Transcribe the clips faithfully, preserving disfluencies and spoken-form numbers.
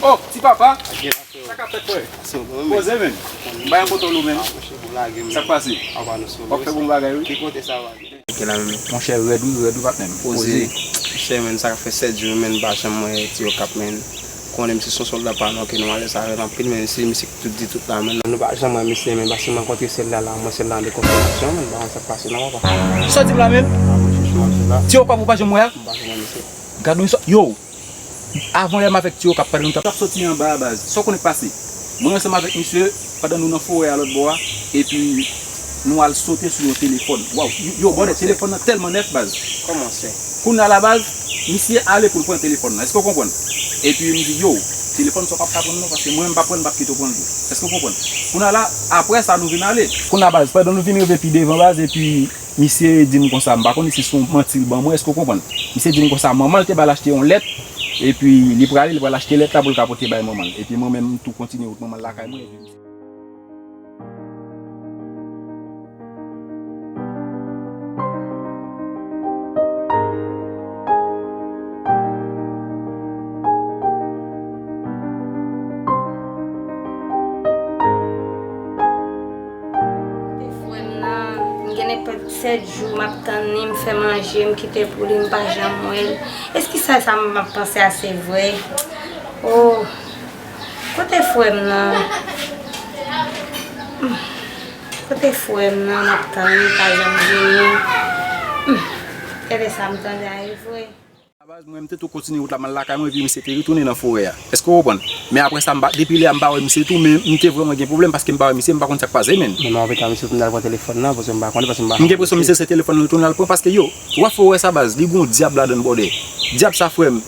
Oh, ti papa. Sa k ap fèt, frè? Poze, men. M bay yon foto lou, men. Sa k pase? W ap fè bon bagay, wi. Ki kote sa va? Monchè, rèd wi, rèd wi, patnè m. Poze. Poze. Monchè, men, sa fè sèt jou, men, m pa janm wè Ti Okap, men. Konnen misye se yon sòlda pa nou, ke nou alèz avè l anpil, men si misye ki tout di tout la, men. Nou pa janm wè misye, men, paske m rankontre sèl la, la, mwen sèl la an de konfèmasyon, men, m pa konn sa k pase non, papa. Sa w di m la menm? Ti Okap ou pa janm wè a? M pa janm wè misye. Gad yon sa, yo! Avan yè m avèk Ti Okap pandan nou t ap soti anba a baz. Sa w konnen k pase? Mwen ansanm avèk misye, pandan nou nan forè a lòt bò a, epi nou al sote sou yon telefòn. Waw, yo, yo, bòdè, telefòn nan tèlman nèf baz. Kòman se? Kounye a la baz, misye ale pou l pran telefòn nan. Èske w konprann? Epi m di, yo, telefòn sa w p ap ka pran l non, paske mwen menm m p ap pran l, m p ap kite w pran l tou. Èske w konprann? Kounye a la, apre sa nou vin ale. Kounye a baz, pandan nou vin rive pi devan baz, epi misye di m konsa, m pa konnen si se yon manti l ban mwen, èske w konprann? Misye di m konsa, manman l te ba l achte yon lèt, epi li prale, li pral achte lèt la pou l ka pote bay manman l. Epi mwen menm, m tou kontinye wout mwen, m al lakay mwen, epi Kote frè m nan? M gen nenpòt sèt jou m ap tann li, m fè manje, m kite pou li, m pa janm wè l. Èske sa, sa m ap panse a se vre? Oh, kote frè m nan? Kote frè m nan? M ap tann li, pa janm vini. Gade sa m tande a, e vre. Baz, mwen, m te tou kontinye wout la, m al lakay mwen, epi misye te retounen nan forè a. Èske w konprann? Men apre sa, m pa, depi lè a, m pa wè misye tou, men m te vrèman gen pwoblèm paske m pa wè misye, m pa konn sa k pase, men. Men m anvi ka misye tounen al pran telefòn nan, paske m pa konnen, paske m pa. M gen enpresyon misye se telefòn nan l tounen al pran, paske yo, w ap fè w wè sa, baz, li gon dyab ladan l, bòdè. Dyab sa, frè m.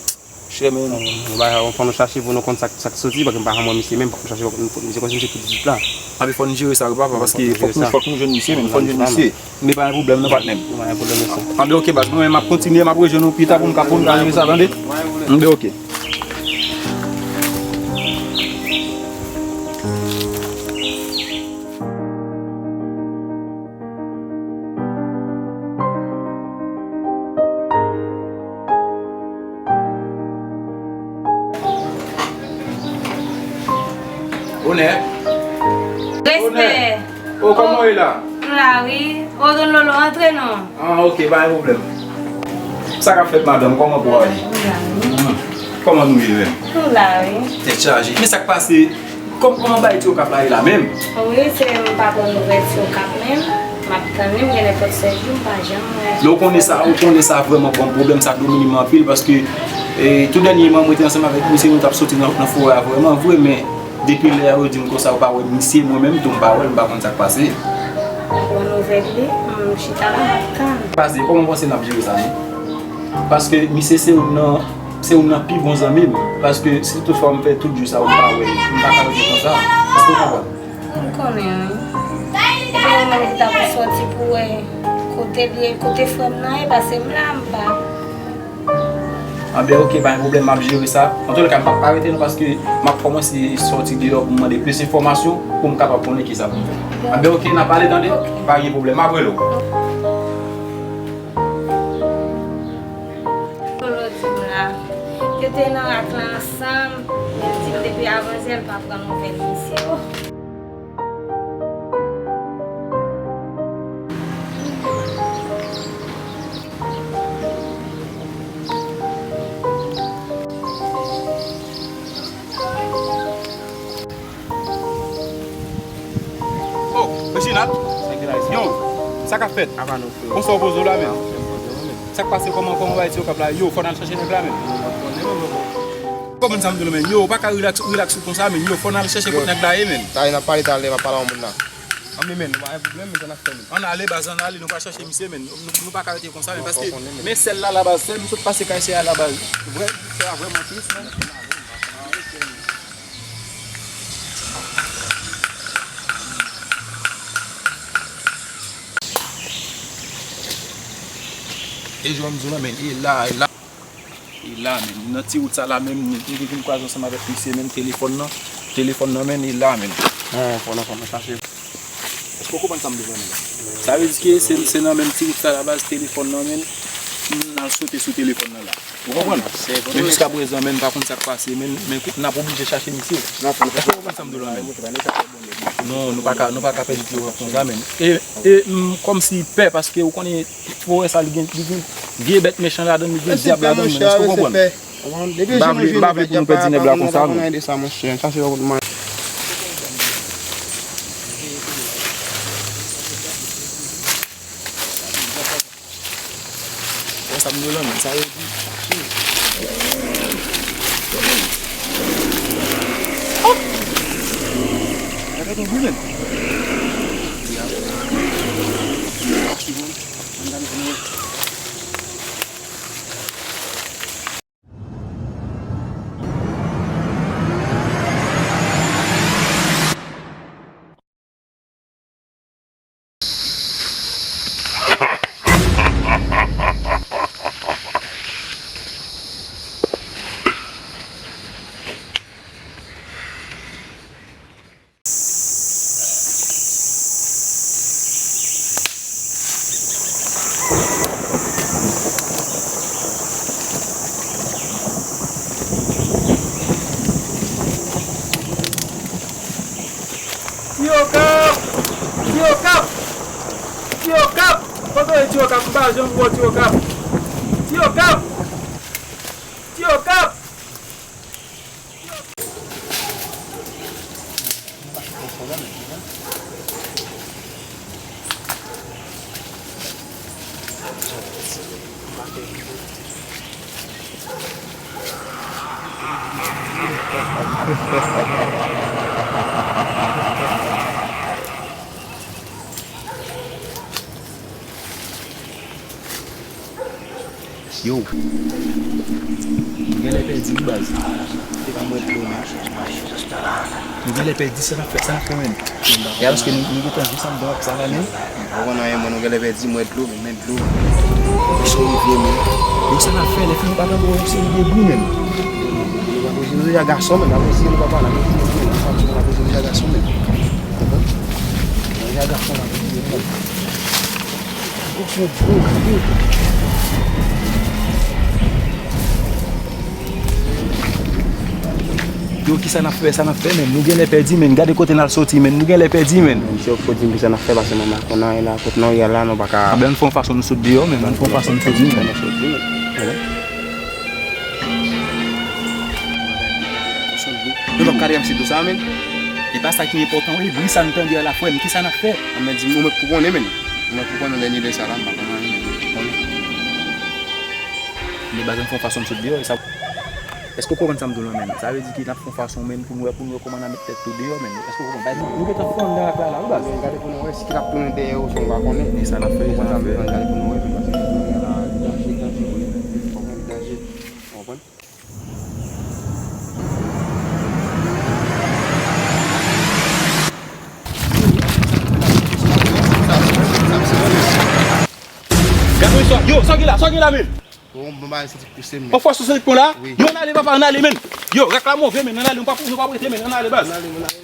Chè, men. Bon, bon, bon, fò nou chache pou nou konn sa, sa k soti, paske m pa janm wè misye menm, fò nou chache pou misye konn misye ki pitit la. Anben, fò n jere sa, wi, papa, paske fòk nou, fòk nou jwenn misye, men, fò n jwenn misye. Men pa gen pwoblèm non, patnè m. Pa gen pwoblèm, mesye. Anben, oke, baz, mwen menm m ap kontinye, m ap rejwenn ou pita pou n ka, pou n ka jere sa, tande? Anben, oke. Onè. Respè. Onè. O, kòman w ye la? M la, wi. O, Don Lolo, antre non. Ah, oke, pa gen pwoblèm. Sa k ap fèt, madanm? Kòman pou w ye? M la, wi. Hmm. Kòman nou ye menm? Nou la, wi. Tèt chaje. Men sa k pase? Kòm, kòman bagay Ti Okap la ye la menm? Wi, se m pa pran nouvèl Ti Okap menm. M ap tann li, m gen nenpòt sèt jou, m pa janm wè. Men w konnen sa, w konnen sa vrèman ban m pwoblèm, sa domine m anpil, paske, e, tou dènyèman, mwen te ansanm avèk misye, nou t ap soti nan, nan forè a vrèman vre, men depi lè a, yo di m konsa, yo pa wè misye, mwen menm tou, m pa wè l, m pa konn sa k pase. M pa pran nouvèl li, m chita la, m ap tann. Pase, kòman w panse n ap jere sa, non? Paske misye se youn nan, se youn nan pi bon zanmi m. Paske si toutfwa m fè tout jou sa yo m pa wè l, m pa ka rete konsa. Èske w konprann? M konnen, wi. Ebyen, ou menm ki ta pou sòti pou wè kote l ye, kote frè m nan ye, pase m la, m pa. Anben, oke, pa gen pwoblèm, m ap jere sa. Antouka, m p ap pa rete non, paske m ap kòmanse sòti deyò pou m mande plis enfòmasyon pou m kapab konnen kisa pou m fè. Anben, oke, n a pale, tande? Oke. Pa gen pwoblèm, m ap rele w. Lolo di m la, yo te nan rak la ansanm, men l di m depi avanzyè l pa pran nouvèl misye. Oh. Oh, Reginald. Yo, sa k ap fèt? Apa nou, frè? Konsa w poze w la menm? Sa k pase? Kòman, kòman bagay Ti Okap la? Yo, fò n al chèche nèg la menm. Kòman sa m di w menm? Yo, ou pa ka rilaks, rilaks ou konsa menm. Yo, fò n al chèche kot nèg la ye menm. Talè n ap pale, talè m ap pale a yon moun la. Anben menm, nou pa gen pwoblèm, men sa n ap fè menm. Ann ale baz, ann ale, nou pral chèche misye menm. Nou, nou, nou pa ka rete konsa menm, paske men sèl la, la baz, sèl m sot pase kay sè a la baz. Vrè, sè a vrèman tris menm. E jan m di w la, men, e la, e la. E la, men, nan ti wout sa la, men, m, m te vin kwaze ansanm avèk misye, men, telefòn nan, telefòn nan, men, e la, men. Non, fò nou, fò nou chache. Èske w konprann sa m di w la, men? Sa vle di ke se, se nan menm ti wout sa la baz, telefòn nan, men. N al sote sou telefòn nan la. Ou konprann? Men jiskaprezan, men, n pa konn sa k pase, men, men n ap oblije chache misye. Èske w konprann sa m di w la, men? Non, nou pa ka, nou pa ka pèdi ti wòf konsa, men. E, e, m, kòmsi pè, paske ou konnen, forè sa, li gen, li gen vye bèt mechan ladan l, li gen dyab ladan l, men. Èske w konprann? M pa vle, m pa vle pou nou pèdi nèg la konsa, non. Sa m di w la, men, sa yo di. Oh! Gade yon goumen. Ti Okap! Ti Okap! Ti Okap! Kote w ye, Ti Okap? M pa janm wè w, Ti Okap. Ti Okap! Ti Okap! Yo, nou genlè pèdi wi baz. Se pa mwen dlo men. Nou genlè pèdi, sa n ap fè, sa n ap fè menm? E a paske nou, nou gentan jis anndan ap sa la menm. Ou konn anyen, mwen, nou genlè pèdi, mwen dlo men, men dlo men. Mesye, ou vye men. Yo, sa n ap fè, lè fini pa tande yon seri de bri menm. Nou pa bezwen, nou deja gason menm, n ap eseye, nou pa pale, n ap eseye, nou pa pale, n ap eseye, nou deja gason menm. Konprann? Nou deja gason, n ap eseye, nou. Yo, kisa n ap fè, sa n ap fè, menn? Nou genlè pèdi, menn. Gade kote n al soti, menn. Nou genlè pèdi, menn. Misye poko di m kisa n ap fè, paske nou pa konn anyen la. Kote nou ye la, nou pa ka. Anben, ann fè yon fason nou sot deyò, menn. Ann fè yon fason nou sot deyò, menn. Nou p ap ka trav sou dlo sa, menn. E pa sa ki enpòtan, wi. Bri sa n tande a la, frè m. Kisa n ap fè? Ann di m, ou mèt pou konnen, menn. Ou mèt pou konnen dènye lè sa la, m pa konn anyen, menn. Men baz, ann fè yon fason n sot deyò, e sa. Èske w konprann sa m di w lan, menn? Sa vle di ke n ap fè yon fason, menn, pou n wè, pou n wè kòman n a met tèt nou deyò, menn. Èske w konprann? Baz, nou, nou gentan fè anndan ak la, la, wi, baz. Gade pou nou wè si ki t ap tounen dèyè ou, si w pa konnen. E sa n ap fè, e sa n ap fè. Gade pou nou wè, menn, paske kounye a la, danje, danje, wi. Konprann? Danje. Konprann? Gade sa, yo, sa gen la, sa gen la, men. Bon, bon, ba, se ti pouse, men. Anfòs ou santi pon la? Wi. Yo, ann ale, papa, ann ale, men. Yo, rak la move, men, ann ale, nou pa, nou pa prete, men, ann ale, baz. Ann ale, ann ale.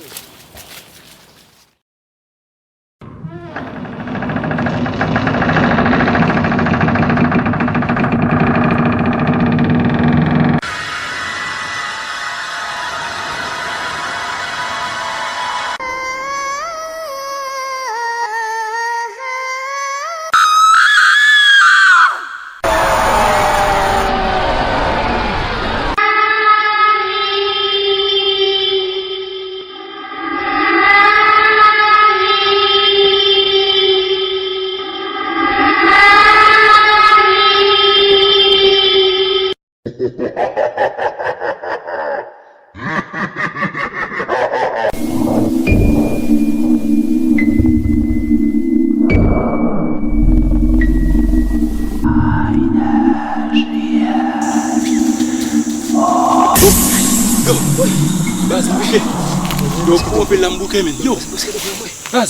Yo, baz, m bouke. Yo, pou anpil la, m bouke, men. Yo, baz.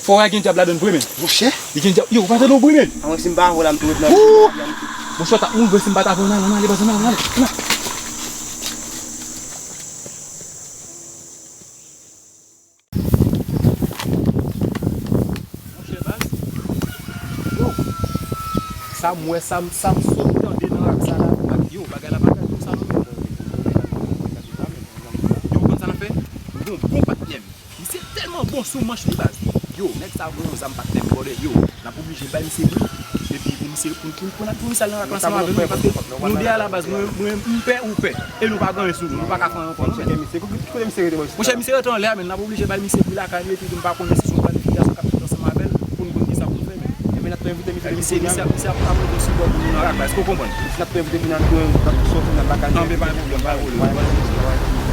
Fò a gen dyab ladan l vre, men. Monchè. Li gen dyab. Yo, ou pa tande yon bri, men. A mwen, si m pa avè w la, m tou ret nan. Wou! Monchè, w t ap mouri si m pa t avè w. Ann ale, ann ale, baz, ann ale, ann ale, ann ale. Monchè, baz. Yo. Sa m wè, sa m, sa m sot tande nan rak sa la. Yo, bagay la pa ka tou sa non. Yo, konn sa n ap fè? Bon, bon patnè m. Misye tèlman bon sou manch li, baz. Yo, nèg sa gon zam patnè m, brother. Yo, n ap oblije bay misye pri. Epi pou misye, pou, pou, pou, pou misye al nan rak la ansanm avè nou, paske nou de a la baz, mwen, mwen, m pè, ou pè. E nou pa gen anyen sou nou, nou pa ka fè anyen ankò, non, men. Monchè, misye rete anlè a, men n ap oblije bay misye pri lakay li, epi nou pa konnen si se yon planifikasyon k ap fèt ansanm avè l, pou n konn kisa pou n fè, men. Misye, misye, misye ap, ap rete sou bò pou nou nan rak la, èske w konprann? Anben, pa gen pwoblèm, pa gen pwoblèm.